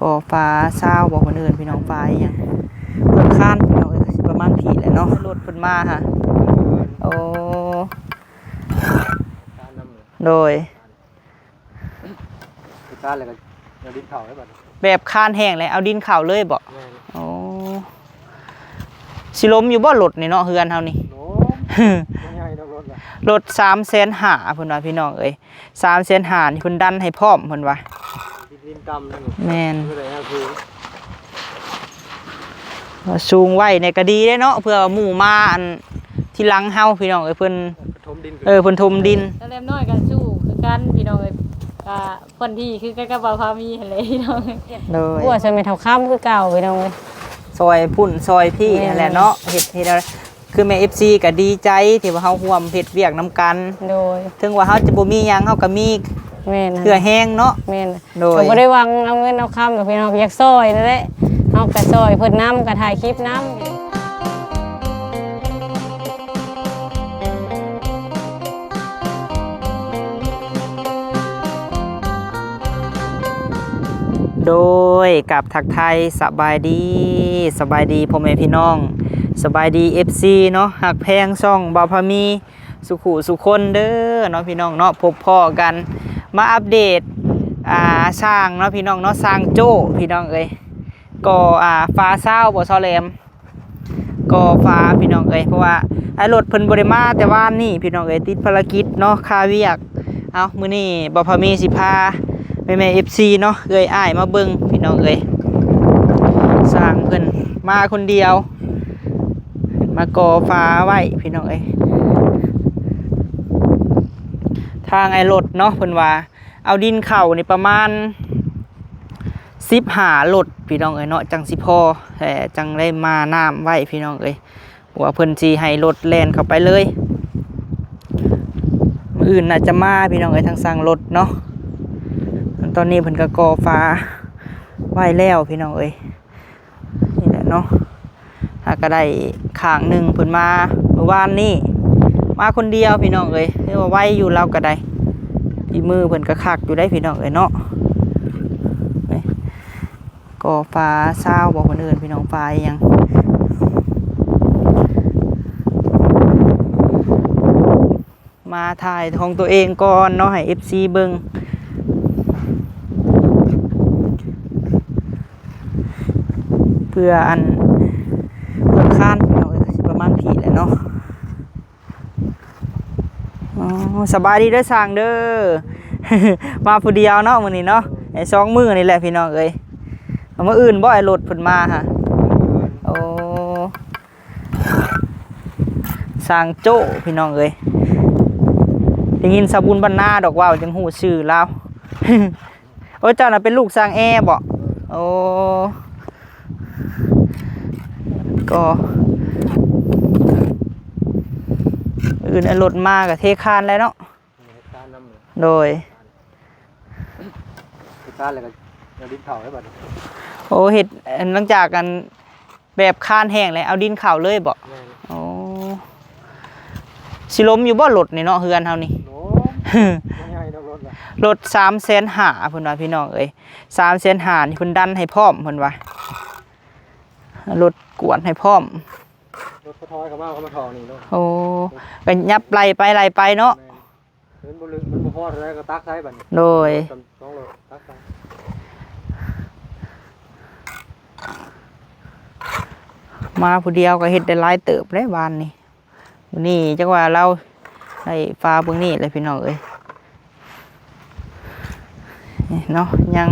ບໍ່ ຝາຊາວບໍ່ ເພິ່ນເອີ້ນ ພີ່ນ້ອງ ຝາອີ່ຫຍັງ ເພິ່ນຄານ ພີ່ນ້ອງເອີຍ ກໍຊິປະມານພີ້ແຫຼະເນາະ ລົດເພິ່ນມາຫາ. ໂອ້ ໂດຍ ຄືຄານແລ້ວກໍເອົາດິນເຂົ້າໄດ້ບັດນີ້ ແບບຄານແຫ້ງແລ້ວເອົາດິນເຂົ້າເລີຍບໍ? ແມ່ນ ໂອ້ ຊິລົ້ມຢູ່ບໍລົດນີ້ເນາະ ເຮືອນເຮົານີ້? ລົ້ມ ບໍ່ໃຫຍ່ດອກລົດນະ ລົດສາມແສນຫ້າ ເພິ່ນວ່າ ພີ່ນ້ອງເອີຍ ສາມແສນຫ້ານີ້ເພິ່ນດັນໃຫ້ພ້ອມ ເພິ່ນວ່າ ດິນຕ່ຳນັ້ນ ແມ່ນ ຄືໄດ້ເຮົາຄື ສູງໄວ້ນີ້ກໍດີເດ້ເນາະ ເພື່ອໝູ່ມາອັນທີຫຼັງເຮົາ ພີ່ນ້ອງເອີຍ ເພິ່ນ ເອີ ເພິ່ນຖົມດິນ ເອີ ເພິ່ນຖົມດິນ ສາວແຫຼມນ້ອຍກໍສູ້ຄືກັນ ພີ່ນ້ອງເອີຍ ກໍ ຄົນທີ່ຄືກັນກັບບ່າວພາມີຫັ້ນແຫຼະ ພີ່ນ້ອງ. ໂດຍ ກວດຊ່ອຍແມ່ເຖົ້າຄຳຄືເກົ່າ ພີ່ນ້ອງເອີຍ ຊ່ອຍພຸ້ນຊ່ອຍພີ້ ແມ່ນ ຫັ້ນແຫຼະເນາະ ເຮັດ ເຮັດ ຄືແມ່ ເອັຟຊີ ກໍດີໃຈທີ່ວ່າເຮົາຮ່ວມເຮັດວຽກນຳກັນ. ໂດຍ ເຖິງວ່າເຮົາຈະບໍ່ມີຫຍັງ ເຮົາກໍມີ ແມ່ນ ເຄື່ອແຮງເນາະ. ແມ່ນ ໂດຍ ກໍບໍ່ໄດ້ຫວັງເອົາເງິນເອົາຄຳດອກ ພີ່ນ້ອງ ຢາກຊ່ອຍນັ້ນແຫຼະ ເຮົາກໍຊ່ອຍເພິ່ນນຳ ກໍຖ່າຍຄລິບນຳ. ໂດຍ ກັບທັກທາຍສະບາຍດີ ສະບາຍດີພໍ່ແມ່ພີ່ນ້ອງ ສະບາຍດີ ເອັຟຊີ ເນາະ ຮັກແພງຊ່ອງບ່າວພາມີ ສຸຂູສຸຄົນເດີເນາະ ພີ່ນ້ອງເນາະ. ພົບພໍ້ກັນ ມາອັບເດດ ອ່າ ຊ່າງເນາະ ພີ່ນ້ອງເນາະ ຊ່າງໂຈ້ ພີ່ນ້ອງເອີຍ ກໍ ອ່າ ຝາຊາວບໍ່ ຊາວແຫຼມ ກໍຝາ ພີ່ນ້ອງເອີຍ ເພາະວ່າອ້າຍລົດເພິ່ນບໍ່ໄດ້ມາແຕ່ວານນີ້ ພີ່ນ້ອງເອີຍ ຕິດພາລະກິດເນາະ ຄາວຽກ. ເອົາ ມື້ນີ້ບ່າວພາມີຊິພາແມ່ໆ ເອັຟຊີ ເນາະ ເອື້ອຍອ້າຍມາເບິ່ງ ພີ່ນ້ອງເອີຍ ຊ່າງເພິ່ນມາຄົນດຽວ ມາກໍ່ຝາໄວ້ ພີ່ນ້ອງເອີຍ. ທາງອ້າຍລົດເນາະ ເພິ່ນວ່າເອົາດິນເຂົ້ານີ້ປະມານສິບຫ້າລົດ ພີ່ນ້ອງເອີຍເນາະ ຈັ່ງຊິພໍ ແລະ ຈັ່ງໄດ້ມານ້ຳໄວ້ ພີ່ນ້ອງເອີຍ ວ່າເພິ່ນຊິໃຫ້ລົດແລ່ນເຂົ້າໄປເລີຍ. ມື້ອື່ນໜ້າຈະມາ ພີ່ນ້ອງເອີຍ ທາງຊ່າງລົດເນາະ. ຕອນນີ້ເພິ່ນກໍກໍ່ຝາໄວ້ແລ້ວ ພີ່ນ້ອງເອີຍ. ນີ້ແຫຼະເນາະ ຫາກະໄດ້ຂ້າງໜຶ່ງ ເພິ່ນມາມື້ວານນີ້ ມາຄົນດຽວ ພີ່ນ້ອງເອີຍ ຖືວ່າໄວຢູ່ລາວກະໄດ້ ຝີມືເພິ່ນກະຄັກຢູ່ໄດ໋ ພີ່ນ້ອງເອີຍເນາະ. ກໍຝາຊາວບໍ່ ເພິ່ນເອີ້ນ ພີ່ນ້ອງ ຝາອີ່ຫຍັງ ມາຖ່າຍຂອງຕົວເອງກ່ອນເນາະ ໃຫ້ເອັຟຊີເບິ່ງ ເພື່ອອັນ ເພື່ອຄານ ພີ່ນ້ອງເອີຍ ກໍຊິປະມານພີ້ແຫຼະເນາະ. ອໍ ສະບາຍດີເດີຊ່າງເດີ ມາຜູ້ດຽວເນາະມື້ນີ້ເນາະ ໃນສອງມື້ນີ້ແຫຼະ ພີ່ນ້ອງເອີຍ. ເອົາ ມື້ອື່ນບໍ່ ອ້າຍລົດເພິ່ນມາຫາ? ໂອ້ ຊ່າງໂຈ້ ພີ່ນ້ອງເອີຍ ໄດ້ຍິນສາວບຸນບັນນາດອກເວົ້າ ຈຶ່ງຮູ້ຊື່ລາວ. ໂອ້ ເຈົ້ານະເປັນລູກຊ່າງແອບໍ? ໂອ້ ກໍອື່ນ ອ້າຍລົດມາກໍເທຄານແລ້ວເນາະ. ເຮັດຄານນຳ ໂດຍ ເຮັດຄານແລ້ວກໍເອົາດິນເຂົ້າໄດ້ບັດນີ້. ໂອ້ ເຮັດ ຫຼັງຈາກອັນ ແບບຄານແຫ້ງແລ້ວເອົາດິນເຂົ້າເລີຍບໍ? ແມ່ນ ໂອ້ ຊິລົ້ມຢູ່ບໍລົດນີ້ເນາະ ເຮືອນເຮົານີ້? ລົ້ມ ບໍ່ໃຫຍ່ດອກລົດນະ ລົດສາມແສນຫ້າ ເພິ່ນວ່າ ພີ່ນ້ອງເອີຍ ສາມແສນຫ້ານີ້ເພິ່ນດັນໃຫ້ພ້ອມ ເພິ່ນວ່າ ລົດກວດໃຫ້ພ້ອມ ລົດກະຖອຍເຂົ້າມາ ເຂົ້າມາຖອກນີ້ເນາະ. ໂອ້ ກະຫຍັບໄລ່ໄປໄລ່ໄປເນາະ. ແມ່ນ ມັນບໍ່ລຶກ ມັນບໍ່ພໍເທົ່າໃດກໍຕັກໃສ່ບັດນີ້. ໂດຍ ສອງໂລຕັກໃສ່ ມາຜູ້ດຽວກໍເຮັດໄດ້ຫຼາຍເຕີບເດ້ວານນີ້. ມື້ນີ້ຈັກວ່າລາວໄດ້ຝາເບິ່ງນີ້ແຫຼະ ພີ່ນ້ອງເອີຍ. ນີ້ເນາະ ຍັງ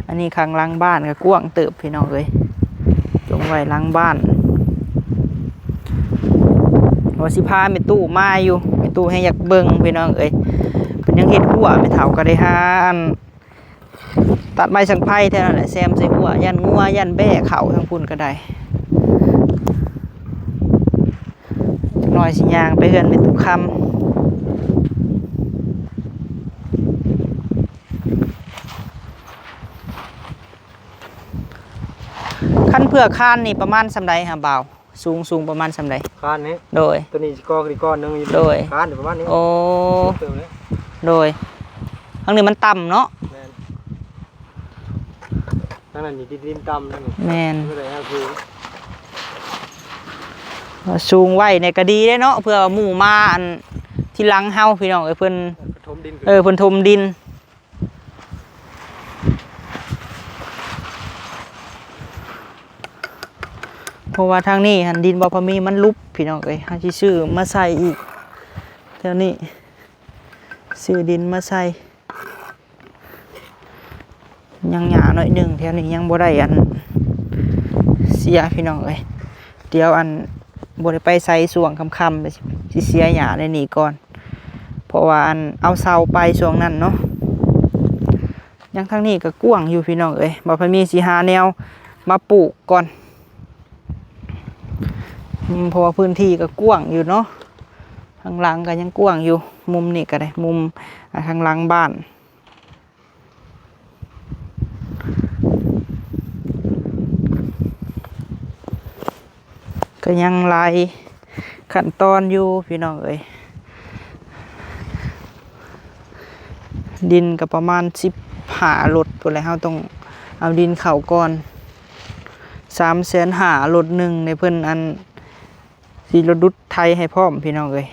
ອັນນີ້ຂ້າງຫຼັງບ້ານກໍກວ້າງເຕີບ ພີ່ນ້ອງເອີຍ ຈົ່ງໄວ້ຫຼັງບ້ານ. ວ່າຊິພາແມ່ຕູ້ມາຢູ່ ແມ່ຕູ້ແຮງຢາກເບິ່ງ ພີ່ນ້ອງເອີຍ ເພິ່ນຍັງເຮັດຮົ້ວ. ແມ່ເຖົ້າກໍໄດ້ຫາອັນ ຕັດໄມ້ສັງໄພແຖວນັ້ນແຫຼະ ແຊມໃສ່ຮົ້ວ ຢ້ານງົວຢ້ານແບ້ເຂົ້າທາງພຸ້ນກໍໄດ້. ຈັກໜ້ອຍຊິຍ່າງໄປເຮືອນແມ່ຕູ້ຄຳ. ຄັນເພື່ອຄານນີ້ປະມານສ່ຳໃດຫາບ່າວ? ສູງ ສູງປະມານສ່ຳໃດ? ຄານນີ້ ໂດຍ ຕົວນີ້ຊິກໍ່ຂຶ້ນອີກກ້ອນໜຶ່ງຢູ່. ໂດຍ ຄານຢູ່ປະມານນີ້. ໂອ້ ສູງເຕີບເລີຍ. ໂດຍ ທາງນີ້ມັນຕ່ຳເນາະ. ແມ່ນ. ທາງນັ້ນນີ້ດິນຕ່ຳ ທາງນີ້ ແມ່ນ ບໍ່ໄດ້ເອົາສູງ ສູງໄວ້ນີ້ກໍດີເດ້ເນາະ ເພື່ອໝູ່ມາອັນທີຫຼັງເຮົາ ພີ່ນ້ອງເອີຍ ເພິ່ນ ເອີ ເພິ່ນຖົມດິນ ເອີ ເພິ່ນຖົມດິນ. ເພາະວ່າທາງນີ້ຫັ້ນ ດິນບໍ່ພໍມີ ມັນຫຼຸບ ພີ່ນ້ອງເອີຍ ເຮົາຊິຊື້ມາໃສ່ອີກ ແຖວນີ້ ຊື້ດິນມາໃສ່ ຍັງຫຍ້າໜ້ອຍໜຶ່ງ ແຖວນີ້ຍັງບໍ່ໄດ້ອັນ ເສຍ ພີ່ນ້ອງເອີຍ ດຽວອັນ ບໍ່ໄດ້ໄປໃສຊ່ວງຄ່ຳໆ ຊິເສຍຫຍ້າໃນນີ້ກ່ອນ ເພາະວ່າອັນ ເອົາເຊົາໄປຊ່ວງນັ້ນເນາະ. ຍັງທາງນີ້ກໍກວ້າງຢູ່ພີ່ນ້ອງເອີຍ ບ່າວໄພມີຊິຫາແນວມາປູກກ່ອນ ອືມ ເພາະວ່າພື້ນທີ່ກໍກວ້າງຢູ່ເນາະ ທາງຫຼັງກໍຍັງກວ້າງຢູ່ ມຸມນີ້ກໍໄດ້ ມຸມ ອາ ທາງຫຼັງບ້ານ ກໍຍັງຫຼາຍຂັ້ນຕອນຢູ່ພີ່ນ້ອງເອີຍ ດິນກໍປະມານສິບຫ້າລົດພຸ້ນແຫຼະ ເຮົາຕ້ອງເອົາດິນເຂົ້າກ່ອນ ສາມແສນຫ້າລົດໜຶ່ງໃນເພິ່ນອັນຊິລົດດຸດໄຖໃຫ້ພ້ອມພີ່ນ້ອງເອີຍ.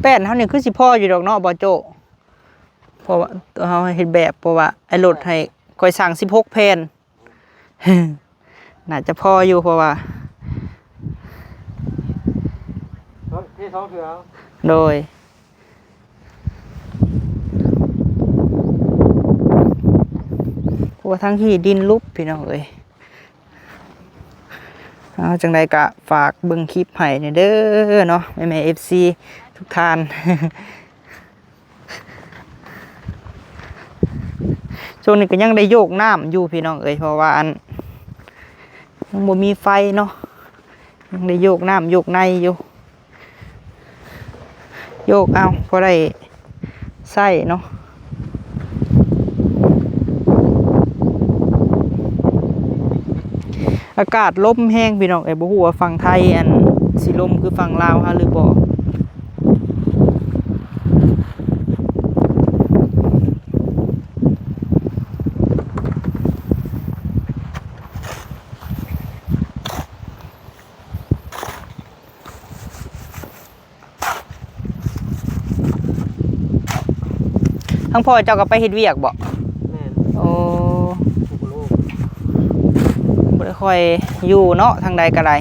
ແປ້ນເຮົານີ້ຄືຊິພໍຢູ່ດອກເນາະ ບໍ່ໂຈ້ ເພາະວ່າເຮົາເຮັດແບບ ເພາະວ່າໄອ້ລົດໃຫ້ຂ້ອຍສັ່ງສິບຫົກແຜ່ນ ໜ້າຈະພໍຢູ່ ເພາະວ່າ ເທສອງເທື່ອ ໂດຍ ໂອ້ ທາງທີ່ດິນຫຼຸບ ພີ່ນ້ອງເອີຍ. ເອົາ ຈັ່ງໃດກະຝາກເບິ່ງຄລິບໃຫ້ແດ່ເດີເນາະ ແມ່ໆ ເອັຟຊີ ທຸກທ່ານ ຊ່ວງນີ້ກໍຍັງໄດ້ໂຍກນ້ຳຢູ່ພີ່ນ້ອງເອີຍ ເພາະວ່າອັນ ຍັງບໍ່ມີໄຟເນາະ ຍັງໄດ້ໂຍກນ້ຳໂຍກໃນຢູ່. ໂຍກເອົາ ພໍໄດ້ໃຊ້ເນາະ ອາກາດລົມແຮງພີ່ນ້ອງເອີຍ ບໍ່ຮູ້ວ່າຝັ່ງໄທອັນຊິລົມຄືຝັ່ງລາວເຮົາຫຼືບໍ່. ທາງພໍ່ເຈົ້າກໍໄປເຮັດວຽກບໍ່? ແມ່ນ ໂອ້ ຜູ້ບໍ່ຮູ້ ບໍ່ໄດ້ຄ່ອຍຢູ່ເນາະ ທາງໃດກໍໄດ້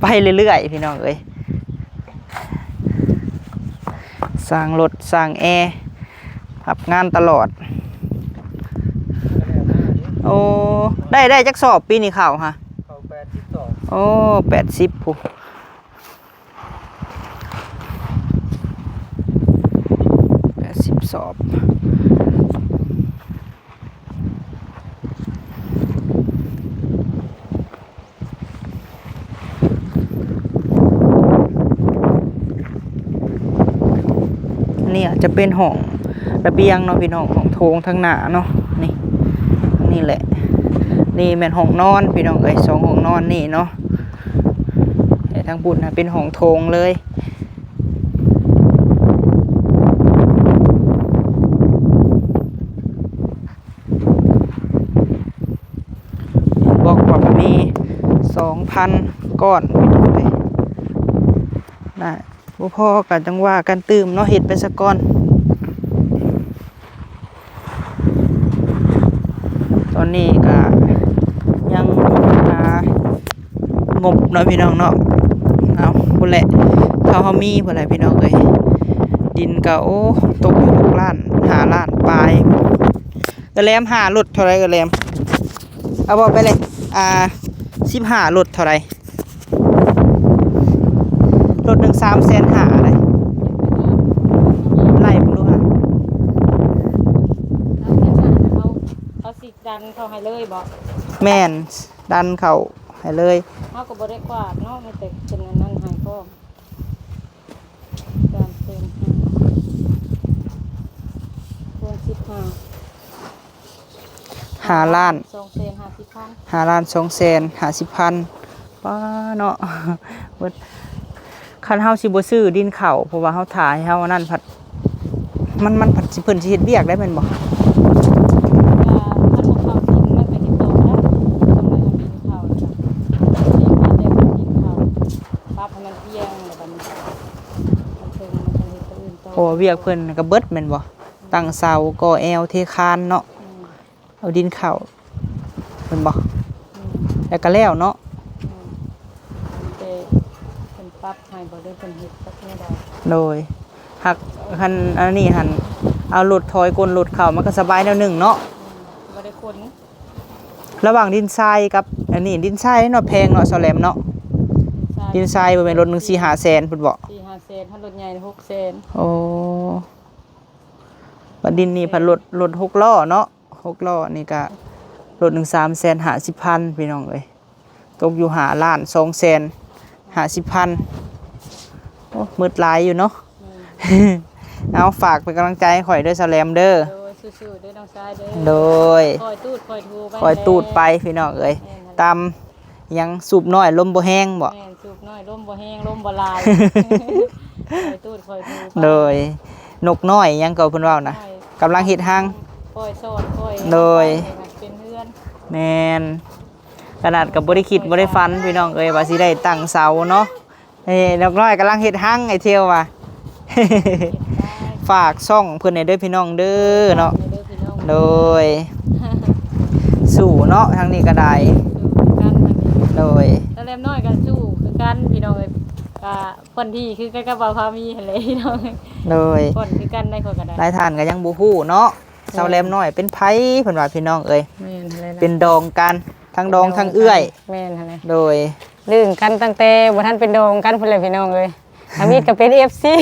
ໄປເລື້ອຍໆ ພີ່ນ້ອງເອີຍ ສ້າງລົດ ສ້າງແອ ຮັບງານຕະຫຼອດ. ໂອ້ ໄດ້ ໄດ້ຈັກສອບປີນີ້ເຂົ້າຫະ? ເຂົ້າແປດສິບສອບ ໂອ້ ແປດສິບພຸ້ນ ແປດສິບສອບ. ອັນນີ້ອາດຈະເປັນຫ້ອງລະບຽງເນາະພີ່ນ້ອງ ຫ້ອງໂຖງທາງໜ້າເນາະ ນີ້ ນີ້ແຫຼະ ນີ້ແມ່ນຫ້ອງນອນພີ່ນ້ອງເອີຍ ສອງຫ້ອງນອນນີ້ເນາະ ແລະທາງພຸ້ນນະເປັນຫ້ອງໂຖງເລີຍ. ບອກວ່າມີສອງພັນກ້ອນ ພີ່ນ້ອງເອີຍ ນະ ບໍ່ພໍກໍຈັ່ງວ່າກັນຕື່ມເນາະ ເຮັດໄປສາກ່ອນ. ຕອນນີ້ກໍຍັງຫາງົບເນາະພີ່ນ້ອງເນາະ ເອົາ ພຸ້ນແຫຼະ ເທົ່າເຮົາມີພຸ້ນແຫຼະພີ່ນ້ອງເອີຍ. ດິນກໍ ໂອ້ ຕົກຢູ່ຫົກລ້ານ ຫ້າລ້ານປາຍ. ເອື້ອຍແຫຼມ ຫ້າລົດເທົ່າໃດເອື້ອຍແຫຼມ? ເອົາ ເວົ້າໄປເລີຍ ອ່າ ສິບຫ້າລົດເທົ່າໃດ? ລົດໜຶ່ງສາມແສນຫ້າໄດ໋ ໄລ່ເບິ່ງດູຫາ. ສາມແສນຫ້າ ເຂົາ ເຂົາຊິດັນເຂົ້າໃຫ້ເລີຍບໍ? ແມ່ນ ດັນເຂົ້າໃຫ້ເລີຍ. ເຮົາກໍບໍ່ໄດ້ກວາດເນາະ ມີແຕ່ເປັນອັນນັ້ນໃຫ້ພ້ອມ. ສາມແສນຫ້າ ຄູນສິບຫ້າ ຫ້າລ້ານສອງແສນຫ້າສິບພັນ ຫ້າລ້ານສອງແສນຫ້າສິບພັນ. ປ້າເນາະ ເບິດ ຄັນເຮົາຊິບໍ່ຊື້ດິນເຂົ້າ ເພາະວ່າເຮົາຖ້າໃຫ້ເຮົາອັນນັ້ນພັດ ມັນ ມັນພັດຊິ ເພິ່ນຊິເຮັດວຽກໄດ້ແມ່ນບໍ່? ກໍຄັນບໍ່ເຂົ້າດິນ ມັນກໍເຮັດຕໍ່ບໍ່ໄດ້ ຕ້ອງໄດ້ເອົາດິນເຂົ້າ ແລ້ວກໍຊິມາແຕ່ດິນເຂົ້າ ປັບໃຫ້ມັນພຽງ ແລ້ວບັດນີ້ມັນເຖິງ ມັນເຮັດຕົວອື່ນຕໍ່ ເພາະວ່າວຽກເພິ່ນກໍເບິດແມ່ນບໍ່? ຕັ້ງເສົາ ກໍ່ແອວ ເທຄານເນາະ ອືມ ເອົາດິນເຂົ້າ ແມ່ນບໍ່? ອືມ ແລ້ວກໍແລ້ວເນາະ ອືມ ແຕ່ເພິ່ນປັບໃຫ້ບໍ່ ຫຼືເພິ່ນເຮັດຈັກແນວໃດ? ໂດຍ ຫາກຄັນອັນນີ້ຫັ້ນ ເອົາລົດຖອຍກົ້ນລົດເຂົ້າ ມັນກໍສະບາຍແນວໜຶ່ງເນາະ ອືມ ບໍ່ໄດ້ຂົນ ລະຫວ່າງດິນຊາຍກັບອັນນີ້ ດິນຊາຍເນາະ ແພງເນາະ ສາວແຫຼມເນາະ ດິນຊາຍ ດິນຊາຍບໍ່ແມ່ນລົດໜຶ່ງສີ່ຫ້າແສນພຸ້ນບໍ່? ສີ່ຫ້າແສນ ຖ້າລົດໃຫຍ່ຫົກແສນ ໂອ້ ບັດດິນນີ້ພັດລົດ ລົດຫົກລໍ້ເນາະ ຫົກລໍ້ນີ້ກະລົດໜຶ່ງສາມແສນຫ້າສິບພັນ ພີ່ນ້ອງເອີຍ ຕົກຢູ່ຫ້າລ້ານສອງແສນຫ້າສິບພັນ ໂອ້ ໝົດຫຼາຍຢູ່ເນາະ ອືມ ເອົາ ຝາກເປັນກຳລັງໃຈໃຫ້ຂ້ອຍເດີ ສາວແຫຼມເດີ ໂດຍ ສູ້ໆເດີນ້ອງຊາຍເດີ ໂດຍ ຄອຍຕູດຄອຍຖູໄປ ຄອຍຕູດໄປ ແຫຼະ ພີ່ນ້ອງເອີຍ ແມ່ນຫັ້ນແຫຼະ ຕາມຫຍັງ ສູບນ້ອຍລົມບໍ່ແຮງບໍ? ແມ່ນ ສູບນ້ອຍລົມບໍ່ແຮງ ລົມບໍ່ຫຼາຍ ຄອຍຕູດຄອຍຖູໄປ ໂດຍ ນົກນ້ອຍຫຍັງກໍເພິ່ນເວົ້ານະ ນ້ອຍ ກຳລັງເຮັດຮັງ ປ່ອຍສອດປ່ອຍ ໂດຍ ເປັນເຮືອນ ແມ່ນ ຂະໜາດກໍບໍ່ໄດ້ຄິດບໍ່ໄດ້ຝັນ ພີ່ນ້ອງເອີຍ ວ່າຊິໄດ້ຕັ້ງເສົາເນາະ ເອີ ນົກນ້ອຍກຳລັງເຮັດຮັງ ໄອ້ທ່ຽວວ່າ ເຮັດໄດ້ ຝາກຊ່ອງເພິ່ນແດ່ເດີພີ່ນ້ອງເດີເນາະ ຝາກແດ່ເດີພີ່ນ້ອງ ໂດຍ ສູ້ເນາະ ທາງນີ້ກໍໄດ້ ສູ້ຄືກັນທາງນີ້ ໂດຍ ສາວແຫຼມນ້ອຍກໍສູ້ຄືກັນ ພີ່ນ້ອງເອີຍ ກໍ ຜ່ອນທີ່ຄືກັນກັບບ່າວພາມີຫັ້ນແຫຼະພີ່ນ້ອງ ໂດຍ ຜ່ອນຄືກັນໄດ໋ ຂ້ອຍກໍໄດ້ ຫຼາຍທ່ານກໍຍັງບໍ່ຮູ້ເນາະ ແມ່ນ ສາວແຫຼມນ້ອຍເປັນໃຜ ເພິ່ນວ່າພີ່ນ້ອງເອີຍ ແມ່ນຫັ້ນແຫຼະ ເປັນດອງກັນ ທັງດອງທັງເອື້ອຍ ແມ່ນຫັ້ນແຫຼະ ໂດຍ ລຶ້ງກັນຕັ້ງແຕ່ບໍ່ທັນເປັນດອງກັນພຸ້ນແຫຼະພີ່ນ້ອງເອີຍ ທຳອິດກໍເປັນເອັຟຊີ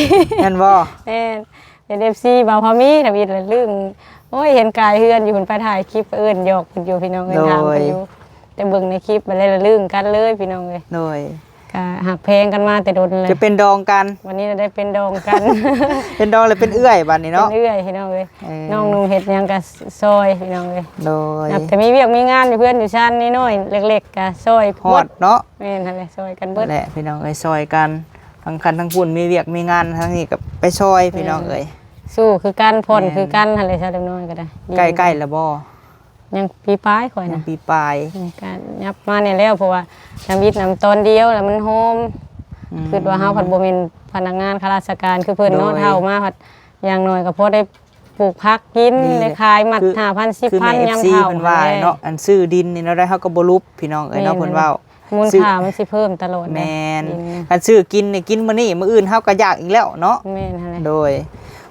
ແມ່ນບໍ່? ແມ່ນ ເປັນເອັຟຊີບ່າວພາມີ ທຳອິດລະລຶ້ງ ໂອ້ຍ ເຫັນກາຍເຮືອນຢູ່ພຸ້ນ ໄປຖ່າຍຄລິບ ເອີ້ນຫຍອກເພິ່ນຢູ່ພີ່ນ້ອງເອີຍ ໂດຍ ຖາມເພິ່ນຢູ່ ແຕ່ເບິ່ງໃນຄລິບ ບັດແລ້ວລະລຶ້ງກັນເລີຍພີ່ນ້ອງເອີຍ ໂດຍ ກະຮັກແພງກັນມາແຕ່ດົນແລ້ວ ຈະເປັນດອງກັນ ວັນນີ້ລະໄດ້ເປັນດອງກັນ ເປັນດອງແລ້ວເປັນເອື້ອຍບັດນີ້ເນາະ ເປັນເອື້ອຍພີ່ນ້ອງເອີຍ ເອີ ນ້ອງນຸ່ງເຮັດຫຍັງກະຊ່ອຍພີ່ນ້ອງເອີຍ ໂດຍ ນັບແຕ່ມີວຽກມີງານຢູ່ເຮືອນຢູ່ຊານນ້ອຍໆ ເລັກໆ ກະຊ່ອຍ ຮອດເນາະ ແມ່ນຫັ້ນແຫຼະ ຊ່ອຍກັນເບິດ ແຫຼະພີ່ນ້ອງເອີຍ ຊ່ອຍກັນ ທັງຄັນທັງພຸ້ນ ມີວຽກມີງານ ທາງນີ້ກໍໄປຊ່ອຍ ແມ່ນ ພີ່ນ້ອງເອີຍ ສູ້ຄືກັນ ຜ່ອນ ແມ່ນ ຄືກັນຫັ້ນແຫຼະ ສາວເລັກນ້ອຍກໍໄດ້ ໃກ້ໆແລ້ວບໍ່? ຍັງປີປາຍຂ້ອຍນະ ຍັງປີປາຍ ອືມ ກໍຫຍັບມາແດ່ແລ້ວ ເພາະວ່າທຳອິດນຳຕອນດຽວແລ້ວມັນໂຮມ ອືມ ຄິດວ່າເຮົາພັດບໍ່ແມ່ນພະນັກງານຂ້າລາຊະການຄືເພິ່ນເນາະ ໂດຍ ເຖົ້າມາພັດຢ່າງໜ້ອຍກໍພໍໄດ້ປູກຜັກກິນ ນີ້ ໄດ້ຂາຍມັດ ຄື ຫ້າພັນ ສິບພັນ ຄືແມ່ ຍາມເຖົ້າ ເອັຟຊີ ເພິ່ນວ່າເນາະ ອັນຊື້ດິນນີ້ເນາະ ໄດ້ເຮົາກໍບໍ່ຫຼຸບ ພີ່ນ້ອງເອີຍເນາະ ແມ່ນ ເພິ່ນເວົ້າ ມັນ ຊື້ ຄ່າມັນຊິເພີ່ມຕະຫຼອດ ແມ່ນ ຄັນຊື້ກິນນີ້ ກິນມື້ນີ້ ມື້ອື່ນເຮົາກໍຢາກອີກແລ້ວເນາະ ແມ່ນຫັ້ນແຫຼະ ໂດຍ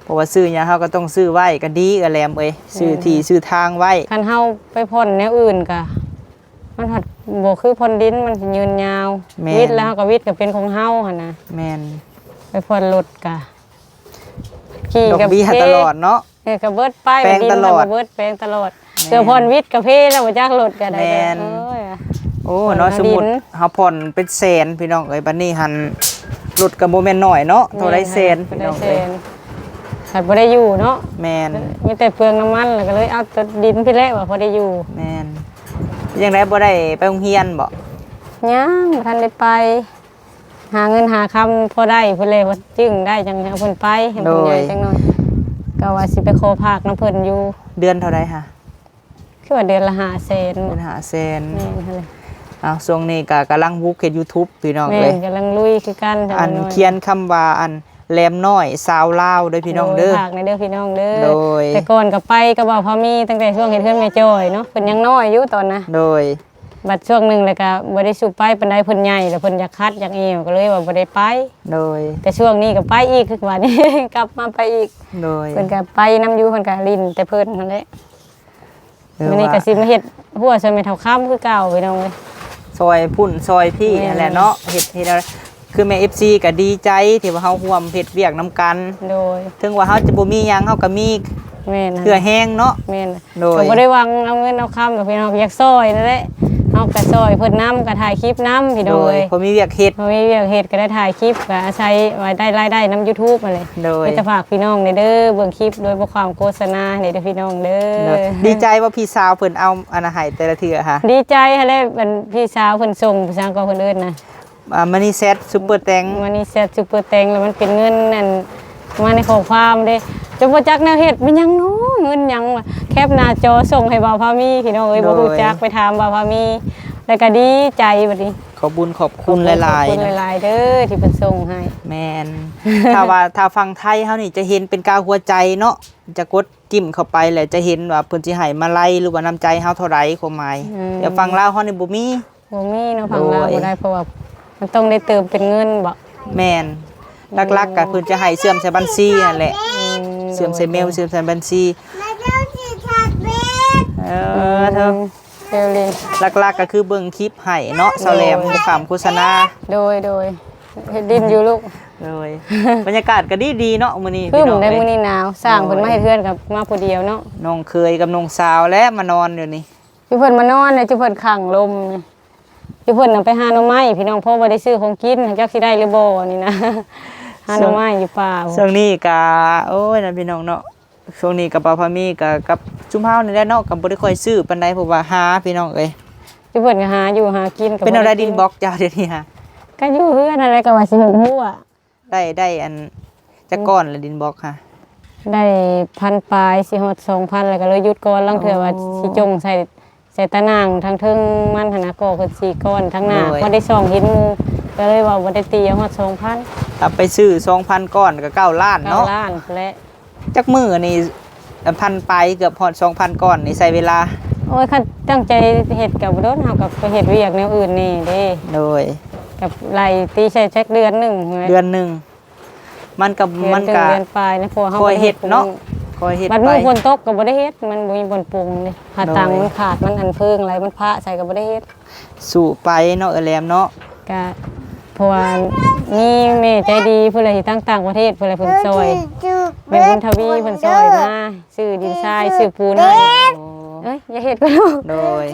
ເພາະວ່າຊື້ຫຍັງເຮົາກໍຕ້ອງຊື້ໄວ້ກໍດີ ເອື້ອຍແຫຼມເອີຍ ແມ່ນ ຊື້ທີ່ຊື້ທາງໄວ້ ຄັນເຮົາໄປຜ່ອນແນວອື່ນກໍ ມັນພັດບໍ່ຄືຜ່ອນດິນ ມັນຊິຍືນຍາວ ແມ່ນ ວິດແລ້ວເຮົາກໍວິດກໍເປັນຂອງເຮົາຫັ້ນນະ ແມ່ນ ໄປຜ່ອນລົດກໍ ຂີ່ ດອກເບ້ຍຕະຫຼອດເນາະ ເອີ ກໍເບິດໄປ ແປງຕະຫຼອດ ດິນກໍເບິດ ແປງຕະຫຼອດ ແມ່ນ ເທື່ອຜ່ອນວິດກະເພແລ້ວ ບໍ່ຈັກລົດກະໄດ້ ແມ່ນ ໂອ້ຍ ໂອ້ເນາະ ສົມມຸດເຮົາຜ່ອນເປັນແສນ ພີ່ນ້ອງເອີຍ ບັດນີ້ຫັ້ນລົດກໍບໍ່ແມ່ນໜ້ອຍເນາະ ເທົ່າໃດແສນ ພີ່ນ້ອງເອີຍ ຄັນບໍ່ໄດ້ຢູ່ເນາະ ແມ່ນ ມີແຕ່ເປືອງນ້ຳມັນ ແລ້ວກໍເລີຍເອົາແຕ່ດິນພີ້ແຫຼະວ່າພໍໄດ້ຢູ່ ແມ່ນ ຈັ່ງໃດບໍ່ໄດ້ໄປໂຮງຮຽນບໍ? ຍັງ ບໍ່ທັນໄດ້ໄປ ຫາເງິນຫາຄຳພໍໄດ້ພຸ້ນແຫຼະ ຈຶ່ງໄດ້ ຈັ່ງໃຫ້ເພິ່ນໄປ ໃຫ້ເພິ່ນໃຫຍ່ ໂດຍ ຈັກໜ້ອຍ ກໍວ່າຊິໄປຂໍພາກນຳເພິ່ນຢູ່ ເດືອນເທົ່າໃດຫະ? ຄືວ່າເດືອນລະຫ້າແສນ ເດືອນຫ້າແສນ ແມ່ນຫັ້ນແຫຼະ ເອົາ ຊ່ວງນີ້ກໍກຳລັງບຸກເຮັດຢູທູບ ພີ່ນ້ອງເອີຍ ແມ່ນ ກຳລັງລຸຍຄືກັນ ອັນຂຽນຄຳວ່າ ອັນ ແຫຼມນ້ອຍ ຊາວລາວເດີພີ່ນ້ອງເດີ ໂດຍ ຝາກແດ່ເດີພີ່ນ້ອງເດີ ໂດຍ ແຕ່ກ່ອນກໍໄປກັບບ່າວພາມີ ຕັ້ງແຕ່ຊ່ວງເຮັດເຮືອນແມ່ຈ້ອຍເນາະ ເພິ່ນຍັງນ້ອຍຢູ່ຕອນນະ ໂດຍ ບັດຊ່ວງໜຶ່ງແລ້ວກໍບໍ່ໄດ້ສູ່ໄປປານໃດ ເພິ່ນໃຫຍ່ແລ້ວ ເພິ່ນຢາກຄັດຢາກແອວ ກໍເລີຍວ່າບໍ່ໄດ້ໄປ ໂດຍ ແຕ່ຊ່ວງນີ້ກໍໄປອີກ ຄືວ່ານີ້ ກັບມາໄປອີກ ໂດຍ ເພິ່ນກໍໄປນຳຢູ່ ເພິ່ນກໍຫຼິ້ນແຕ່ເພິ່ນຫັ້ນແຫຼະ ມື້ນີ້ກໍຊິມາເຮັດຮົ້ວຊ່ອຍແມ່ເຖົ້າຄຳຄືເກົ່າ ພີ່ນ້ອງເອີຍ ຊ່ອຍພຸ້ນຊ່ອຍພີ້ ແມ່ນ ຫັ້ນແຫຼະເນາະ ເຮັດ ເຮັດ ຄືແມ່ເອັຟຊີກໍດີໃຈທີ່ວ່າເຮົາຮ່ວມເຮັດວຽກນຳກັນ ໂດຍ ເຖິງວ່າເຮົາຈະບໍ່ມີຫຍັງ ເຮົາກໍມີ ແມ່ນ ເຫື່ອແຮງເນາະ ແມ່ນ ໂດຍ ກໍບໍ່ໄດ້ຫວັງເອົາເງິນເອົາຄຳດອກພີ່ນ້ອງ ຢາກຊ່ອຍນັ້ນແຫຼະ ເຮົາກໍຊ່ອຍເພິ່ນນຳ ກໍຖ່າຍຄລິບນຳ ພີ່ນ້ອງເອີຍ ໂດຍ ພໍມີວຽກເຮັດ ພໍມີວຽກເຮັດ ກໍໄດ້ຖ່າຍຄລິບ ກໍອາໄສວ່າໄດ້ລາຍໄດ້ນຳຢູທູບຫັ້ນແຫຼະ ໂດຍ ມີແຕ່ຝາກພີ່ນ້ອງແດ່ເດີ ເບິ່ງຄລິບໂດຍບໍ່ຄວາມໂຄສະນາໃຫ້ເດີພີ່ນ້ອງເດີ ໂດຍ ດີໃຈບໍ່ ພີ່ສາວເພິ່ນເອົາອັນນັ້ນໃຫ້ແຕ່ລະເທື່ອຫະ? ດີໃຈຫັ້ນແຫຼະ ອັນ ພີ່ສາວເພິ່ນສົ່ງ ພາສາເກາະເພິ່ນເອີ້ນນະ ອ່າ Money Chat Super Thanks ມານີແຊັດ Super Thanks ແລ້ວມັນເປັນເງິນນັ້ນ ມາໃນຂໍ້ຄວາມເດ້ ຈົນບໍ່ຈັກແນວເຮັດ ແມ່ນຫຍັງເນາະ ເງິນຫຍັງວະ ແຄປໜ້າຈໍສົ່ງໃຫ້ບ່າວພາມີ ພີ່ນ້ອງເອີຍ ໂດຍ ບໍ່ຮູ້ຈັກ ໄປຖາມບ່າວພາມີ ແລ້ວກໍດີໃຈບັດນີ້ ຂອບບຸນຂອບຄຸນຫຼາຍໆ ຂອບຄຸນຫຼາຍໆເດີ ທີ່ເພິ່ນສົ່ງໃຫ້ ແມ່ນ ຖ້າວ່າ ຖ້າຝັ່ງໄທເຮົານີ້ຈະເຫັນເປັນກາຫົວໃຈເນາະ ຈະກົດ ຈິ້ມເຂົ້າໄປແລ້ວຈະເຫັນວ່າເພິ່ນຊິໃຫ້ມາໄລ ຫຼືວ່ານ້ຳໃຈເຮົາເທົ່າໃດ ຄວາມໝາຍ ອືມ ແຕ່ຝັ່ງລາວເຮົານີ້ບໍ່ມີ ບໍ່ມີເນາະ ຝັ່ງລາວ ໂດຍ ບໍ່ໄດ້ ເພາະວ່າມັນຕ້ອງໄດ້ເຕີມເປັນເງິນບໍ? ແມ່ນ ແມ່ນ ຫຼັກໆກໍເພິ່ນຈະໃຫ້ເຊື່ອມໃສ່ບັນຊີຫັ້ນແຫຼະ ອືມ ເຊື່ອມໃສ່ເມວ ໂດຍ ເຊື່ອມໃສ່ບັນຊີ ເອີ ອືມ ເທີ ເອີ ຫຼັກໆກໍຄືເບິ່ງຄລິບໃຫ້ເນາະ ໂດຍ ສາວແຫຼມ ບໍ່ຂ້າມໂຄສະນາ ໂດຍ ໂດຍ ເຮັດດິນຢູ່ລູກ ໂດຍ ບັນຍາກາດກໍດີໆເນາະມື້ນີ້ ຄື ພີ່ນ້ອງ ໄດ້ ເອີຍ ມື້ນີ້ໜາວ ສ້າງເພິ່ນ ໂດຍ ມາເຮັດເຮືອນກັບມາຜູ້ດຽວເນາະ ນ້ອງເຂີຍກັບນ້ອງສາວແຫຼະມານອນຢູ່ນີ້ ຈຸເພິ່ນມານອນ ຈຸເພິ່ນຂັງລົມ ຈຸເພິ່ນນຳໄປຫາໜໍ່ໄມ້ ພີ່ນ້ອງ ເພາະບໍ່ໄດ້ຊື້ຂອງກິນ ຈັກຊິໄດ້ຫຼືບໍ່ນີ້ນະ ຫາໜໍ່ໄມ້ຢູ່ປ່າ ຊ່ວງນີ້ກະ ໂອ້ຍນະ ພີ່ນ້ອງເນາະ ຊ່ວງນີ້ກະ ບ່າວພາມີກະກັບຊຸມເຮົານີ້ແຫຼະເນາະ ກະບໍ່ໄດ້ຄ່ອຍຊື້ປານໃດ ເພາະວ່າຫາ ພີ່ນ້ອງເອີຍ ຈຸເພິ່ນກໍຫາຢູ່ຫາກິນ ເປັນແນວໃດ ດິນບລັອກເຈົ້າດຽວນີ້ຫາ ກະຢູ່ເຮືອນຫັ້ນແຫຼະ ກະວ່າຊິເຮັດຮົ້ວ ໄດ້ ໄດ້ອັນຈັກກ້ອນລະ ອືມ ດິນບລັອກຫະ ໄດ້ພັນປາຍ ຊິຮອດສອງພັນ ແລ້ວກໍເລີຍຢຸດກ່ອນ ລາງເທື່ອວ່າ ໂອ້ ຊິຈົ່ງໃສ່ ໃສ່ຕາໜ່າງທາງເທິງມັນຫັ້ນນະ ກໍເພິ່ນສີ່ກ້ອນ ທາງໜ້າ ໂດຍ ພໍໄດ້ຊ່ອງເຫັນໝູ່ ກໍເລີຍວ່າບໍ່ໄດ້ຕີເອົາຮອດສອງພັນ ຖ້າໄປຊື້ສອງພັນກ້ອນກໍເກົ້າລ້ານເນາະ ເກົ້າລ້ານພຸ້ນແຫຼະ ຈັກມື້ນີ້ ອັນພັນປາຍເກືອບຮອດສອງພັນກ້ອນນີ້ໃຊ້ເວລາ ໂອ້ຍ ຄັນຕັ້ງໃຈເຮັດກໍບໍ່ດົນ ເຮົາກໍໄປເຮັດວຽກແນວອື່ນແດ່ເດ້ ໂດຍ ກໍໄລ່ຕີໃສ່ຈັກເດືອນໜຶ່ງ ເດືອນໜຶ່ງ ມັນກໍ ເດືອນ ມັນກໍ ເດືອນປາຍນະ ເພາະວ່າເຮົາ ຄ່ອຍເຮັດເນາະ ບໍ່ໄດ້ເຮັດປຸງ ຄ່ອຍເຮັດໄປ ບັດມື້ຝົນຕົກກໍບໍ່ໄດ້ເຮັດ ມັນບໍ່ມີບ່ອນປຸງເດ້ ຜ້າຕັງ ໂດຍ ມັນຂາດ ມັນອັນເພິງໄຫຼ ມັນພະໃສ່ກໍບໍ່ໄດ້ເຮັດ ສູ້ໄປເນາະ ເອື້ອຍແຫຼມເນາະ ກະ ເພາະວ່າມີແມ່ໃຈດີຜູ້ໃດທີ່ທາງຕ່າງປະເທດ ຜູ້ໃດເພິ່ນຊ່ອຍ ແມ່ບຸນທະວີເພິ່ນຊ່ອຍມາ ຊື້ດິນຊາຍ ຊື້ປູນໃຫ້ ໂອ້ ເອີຍ ຢ່າເຮັດໄປລູກ ໂດຍ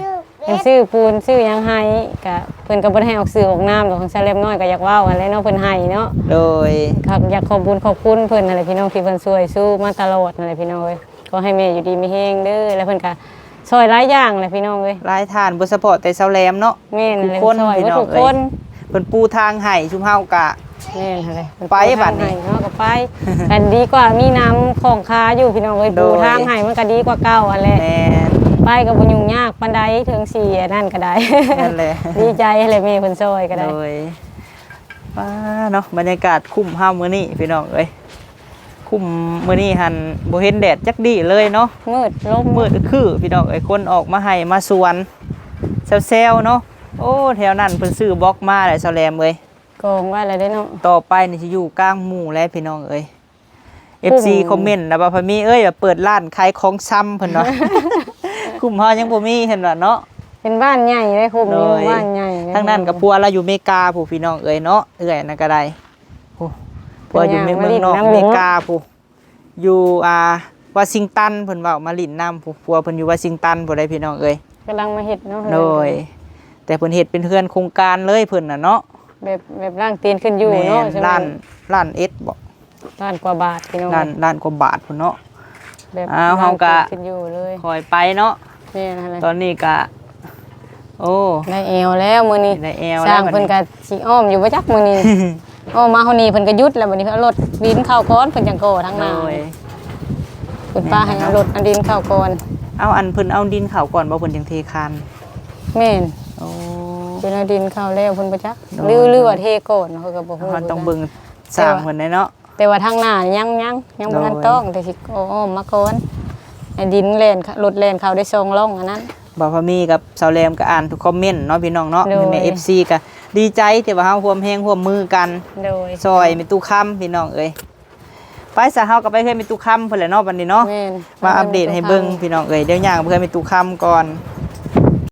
ເພິ່ນຊື້ປູນຊື້ຫຍັງໃຫ້ ກະເພິ່ນກໍບໍ່ໄດ້ໃຫ້ອອກຊື່ອອກນາມດອກ ທາງສາວແຫຼມນ້ອຍກໍຢາກເວົ້າຫັ້ນແຫຼະເນາະ ເພິ່ນໃຫ້ເນາະ ໂດຍ ກໍຢາກຂອບບຸນຂອບຄຸນເພິ່ນຫັ້ນແຫຼະ ພີ່ນ້ອງທີ່ເພິ່ນຊ່ວຍຊູມາຕະຫຼອດຫັ້ນແຫຼະ ພີ່ນ້ອງເອີຍ ຂໍໃຫ້ແມ່ຢູ່ດີມີແຮງເດີ ແລ້ວເພິ່ນກໍຊ່ອຍຫຼາຍຢ່າງແຫຼະ ພີ່ນ້ອງເອີຍ ຫຼາຍທ່ານ ບໍ່ສະເພາະແຕ່ສາວແຫຼມເນາະ ແມ່ນ ທຸກຄົນ ພີ່ນ້ອງເອີຍ ເພິ່ນປູທາງໃຫ້ ຊຸມເຮົາກະ ແມ່ນຫັ້ນແຫຼະ ໄປບັດນີ້ ເພິ່ນປູທາງໃຫ້ເຮົາກໍໄປ ກໍດີກວ່າມີນ້ຳຂອງຄາຢູ່ ພີ່ນ້ອງເອີຍ ໂດຍ ປູທາງໃຫ້ມັນກໍດີກວ່າເກົ່າຫັ້ນແຫຼະ ແມ່ນ ໄປກໍບໍ່ຫຍຸ້ງຍາກປານໃດ ເຖິງຊິອັນນັ້ນກໍໄດ້ ນັ້ນແຫຼະ ດີໃຈຫັ້ນແຫຼະ ແມ່ເພິ່ນຊ່ອຍກໍໄດ້ ໂດຍ ປ້າເນາະ ບັນຍາກາດຄຸ້ມເຮົາມື້ນີ້ ພີ່ນ້ອງເອີຍ ຄຸ້ມມື້ນີ້ຫັ້ນ ບໍ່ເຫັນແດດຈັກດີ້ເລີຍເນາະ ມືດລົມ ມືດຄື ພີ່ນ້ອງເອີຍ ຄົນອອກມາໄຮ່ມາສວນ ແຊວໆເນາະ ໂອ້ ແຖວນັ້ນເພິ່ນຊື້ບລັອກມາແຫຼະ ສາວແຫຼມເອີຍ ກອງໄວ້ແລ້ວເດ້ເນາະ ຕໍ່ໄປນີ້ຊິຢູ່ກາງໝູ່ແຫຼະ ພີ່ນ້ອງເອີຍ ເອັຟຊີ ຄອມເມັນນະ ວ່າພະມີເອີຍ ວ່າເປີດຮ້ານຂາຍຂອງຊຳ ເພິ່ນວ່າ ຄຸ້ມເຮົາຍັງບໍ່ມີ ເພິ່ນວ່າເນາະ ເປັນບ້ານໃຫຍ່ເດ້ ຄຸ້ມ ໂດຍ ບ້ານໃຫຍ່ເດ້ ທາງນັ້ນກໍຜົວລາວຢູ່ເມກາພຸ້ນ ພີ່ນ້ອງເອີຍເນາະ ເອື້ອຍນັ້ນກໍໄດ້ ໂອ້ ຜົວຢູ່ເມືອງນອກເມກາພຸ້ນ ຢູ່ ອ່າ ວໍຊິງຕັນ ເພິ່ນເວົ້າ ມາຫຼິ້ນນຳ ຜູ້ ຜົວເພິ່ນຢູ່ວໍຊິງຕັນພຸ້ນໃດ໋ ພີ່ນ້ອງເອີຍ ກຳລັງມາເຮັດເນາະ ໂດຍ ເຮືອນ ແຕ່ເພິ່ນເຮັດເປັນເຮືອນໂຄງການເລີຍເພິ່ນນະເນາະ ແບບ ແບບລ້າງຕີນຂຶ້ນຢູ່ເນາະ ແມ່ນ ລ້ານ ລ້ານເອັດບໍ ລ້ານກວ່າບາດ ພີ່ນ້ອງ ລ້ານ ລ້ານກວ່າບາດພຸ້ນເນາະ ແບບ ອ້າວ ເຮົາກະຄ່ອຍໄປເນາະ ແມ່ນຫັ້ນແຫຼະ ຕອນນີ້ກະ ໂອ້ ໄດ້ແອວແລ້ວມື້ນີ້ ໄດ້ແອວແລ້ວ ຊ່າງເພິ່ນກະຊິອ້ອມຢູ່ບໍ່ຈັກມື້ນີ້ ອ້ອມມາຮອດນີ້ເພິ່ນກໍຢຸດແລ້ວ ບັດນີ້ເພິ່ນເອົາລົດດິນເຂົ້າກ່ອນ ເພິ່ນຈັ່ງກໍ່ທາງໜ້າ ໂດຍ ເພິ່ນປະໃຫ້ເອົາລົດເອົາດິນເຂົ້າກ່ອນ ເອົາ ອັນເພິ່ນເອົາດິນເຂົ້າກ່ອນບໍ່ ເພິ່ນຈັ່ງເທຄານ ແມ່ນ ໂອ້ ເພິ່ນເອົາດິນເຂົ້າແລ້ວ ເພິ່ນບໍ່ຈັກ ໂດຍ ຫຼື ຫຼືວ່າເທກ່ອນ ເຮົາກໍບໍ່ຮູ້ ເຮົາຕ້ອງເບິ່ງຊ່າງເພິ່ນແດ່ເນາະ ແຕ່ວ່າທາງໜ້າຍັງ ຍັງ ຍັງບໍ່ທັນ ໂດຍ ຕ້ອງ ແຕ່ຊິອ້ອມມາກ່ອນ ໃຫ້ດິນແລ່ນ ລົດແລ່ນເຂົ້າໄດ້ສອງລ່ອງອັນນັ້ນ ບ່າວພາມີກັບສາວແຫຼມກໍອ່ານທຸກຄອມເມັນເນາະ ພີ່ນ້ອງເນາະ ໂດຍ ແມ່ໆ ເອັຟຊີ ກໍດີໃຈທີ່ວ່າເຮົາຮ່ວມແຮງຮ່ວມມືກັນ ໂດຍ ຊ່ອຍແມ່ຕູ້ຄຳ ພີ່ນ້ອງເອີຍ ໄປຊະ ເຮົາກໍໄປເຮືອນແມ່ຕູ້ຄຳພຸ້ນແຫຼະເນາະ ບັດນີ້ເນາະ ແມ່ນ ມາອັບເດດໃຫ້ເບິ່ງ ພີ່ນ້ອງເອີຍ ດຽວຍ່າງໄປເຮືອນແມ່ຕູ້ຄຳກ່ອນ